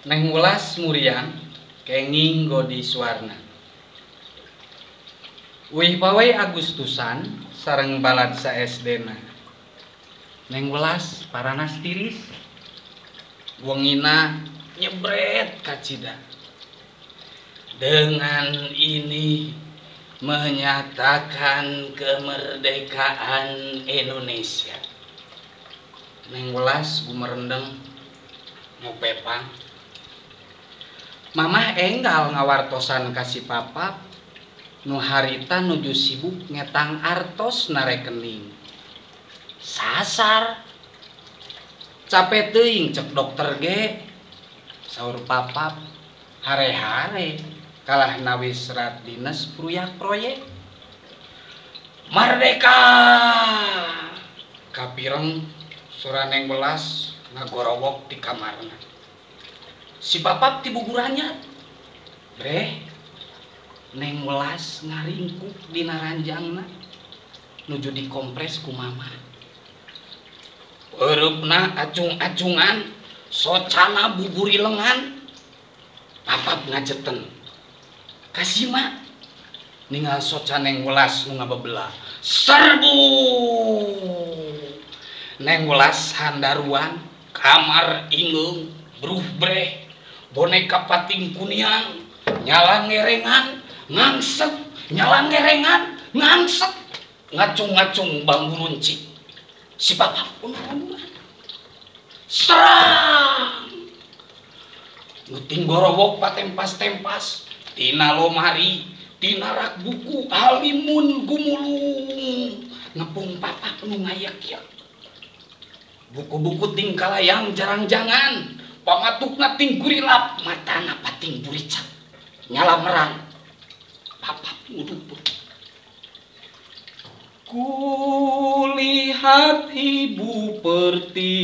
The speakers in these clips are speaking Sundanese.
Neng Welas muriang kenging godi suwarna. Wih pawai Agustusan sareng balad sa SD-na. Neng Welas paranas tiris. Wengina nyebret kacida. Dengan ini menyatakan kemerdekaan Indonesia. Neng Welas gumerendeng ngopepang. Mamah enggal ngawartosan ka si papap nu harita nuju sibuk ngetang artos na rekening. Sasar. Capek teuing cek dokter ge. Saur papap hare-hare kalah nawis serat dinas proyek proyek. Merdeka. Kapireng sora Neng Welas ngagorowok di kamarna. Si papap tibugurannya. Breh. Neng Welas ngaringkuk dina ranjangna nuju dikompres ku mama. Eureupna acung-acungan, socana buburi lengan. Papap ngajeten. Kasima ningal soca Neng Welas nu ngabebela. Serbu. Neng Welas handaruan, kamar ingeung, bruh breh. Boneka pating kuniang, nyala ngerengan, ngangsek, nyala ngerengan, ngangsek, ngacung-ngacung bambu runcing. Si bapak undur-unduran. Serang! Nguting gorowok patempas-tempas, tina lomari, tina rak buku, halimun gumulung, ngepung papak nu ngayak-yak. Buku-buku tingkalayang jarang-jangan. Pamatukna ting gurilap, matana pating buricak. Nyala merang. Papap ngudupur. Kulihat ibu pertiwi.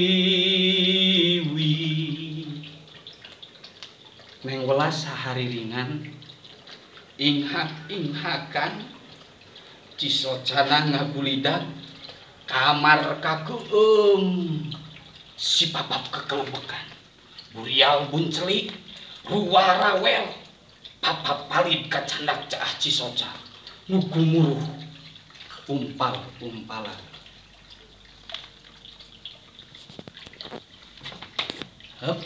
Neng Welas sahari ringan, inghak-inghakan, cisocana ngagulidak, kamar kakeum, si papap kekelembekan. Burial buncelik, ruwa rawel, papap palid kacandak caah cisoca, nugumuruh, umpal-umpalan. Hup.